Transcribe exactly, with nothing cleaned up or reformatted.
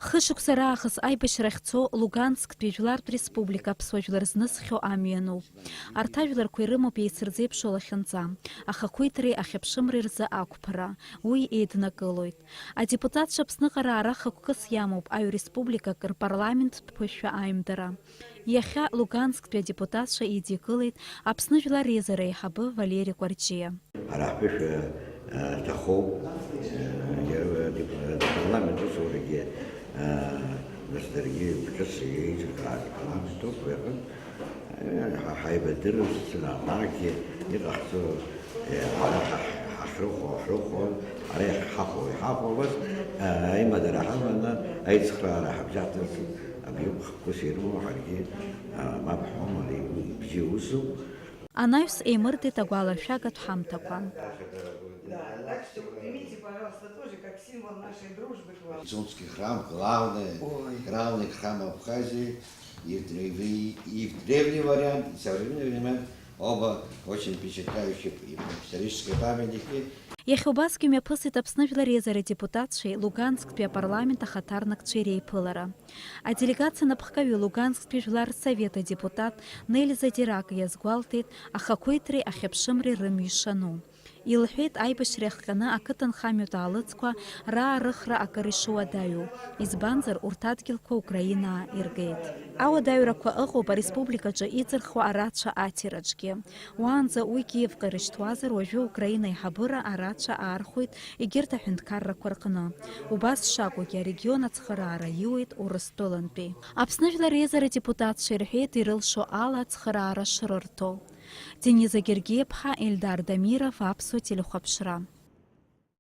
Хышықәса раахыс аибашьра ахьцо Лугансктәи Жәлартә Республика аԥсуа жәлар знызхьоу амҩа ануп. Арҭ ажәларқәа ирымоуп еицырзеиԥшу алахьынҵа, ахақәиҭреи ахьыԥшымреи рзы ақәԥара, уи еиднакылоит. Адепутатцәа Аԥсныҟа раара хықәкыс иамоуп аҩ республикак рпарламенттә ԥышәа аимдара. Иахьа Лугансктәи адепутатцәа еидикылеит Аԥсны Жәлар Реизара аиҳабы Валери Кәарҷиа. Ара ҳԥышәа, э, ҭахоуп, э, иара адип-, апарламент усурагьы, э, нас даргьы ҿыц еиҿкааз апарламент ауп, уи аҟынтә, э, ҳа-, ҳаибадырырц, наҟ-наҟгьы иҟаҳҵо, э, ара ҳа-, ҳахьрыхәо, ҳрыхәо, ара иахьҳахәо, иҳахәо, убас, э, аимадара ҳаманы, аицхраара ҳабжьаҳҭарц абжьы хықәкыс ирымоу ҳаргьы, э, мап ҳҳәом, ари бзиа усуп. Анаҩс еимырдеит агәаларшәагатә ҳамҭақәа. Да, так что вот примите, пожалуйста, тоже как символ нашей дружбы к вам. Дзонский храм, главный, Ой. Главный храм Абхазии, и в древний, и в древний вариант, и в современный вариант, оба очень впечатляющие и исторические памятники. Иахьа убасгьы мҩаԥысит Аԥсны Жәлар Реизара адепутатцәеи Лугансктәи апарламент ахаҭарнакцәеи реиԥылара. Аделегациа напхгаҩы Лугансктәи Жәлар Рсовет адепутат Нелиза Дирак иазгәалҭеит ахақәиҭреи ахьыԥшымреи рымҩа ишану. Илҳәеит, аибашьра иахҟьаны ақыҭанхамҩатә аалыҵқәа раарыхра акыр ишуадаҩу, избанзар, урҭ адгьылқәа Украинаа иргеит. Ауадаҩрақәа ыҟоуп ареспубликаҿы иҵырхуа арацәа аҭираҿгьы. Уаанӡа уигьы еивҟьара шьҭуазар, уажәы Украина аиҳабыра арацәа аархәеит егьырҭ аҳәынҭқаррақәа рҟны. Убас шакәугьы, арегион ацхыраара иуеит Урыстәылантәи. Аԥсны Жәлар Реизара адепутатцәа ирҳәеит, ирылшо ала ацхыраара шрырҭо. Дениза Гергиаԥҳа, Ельдар Дамиров, Аԥсуа телехәаԥшра.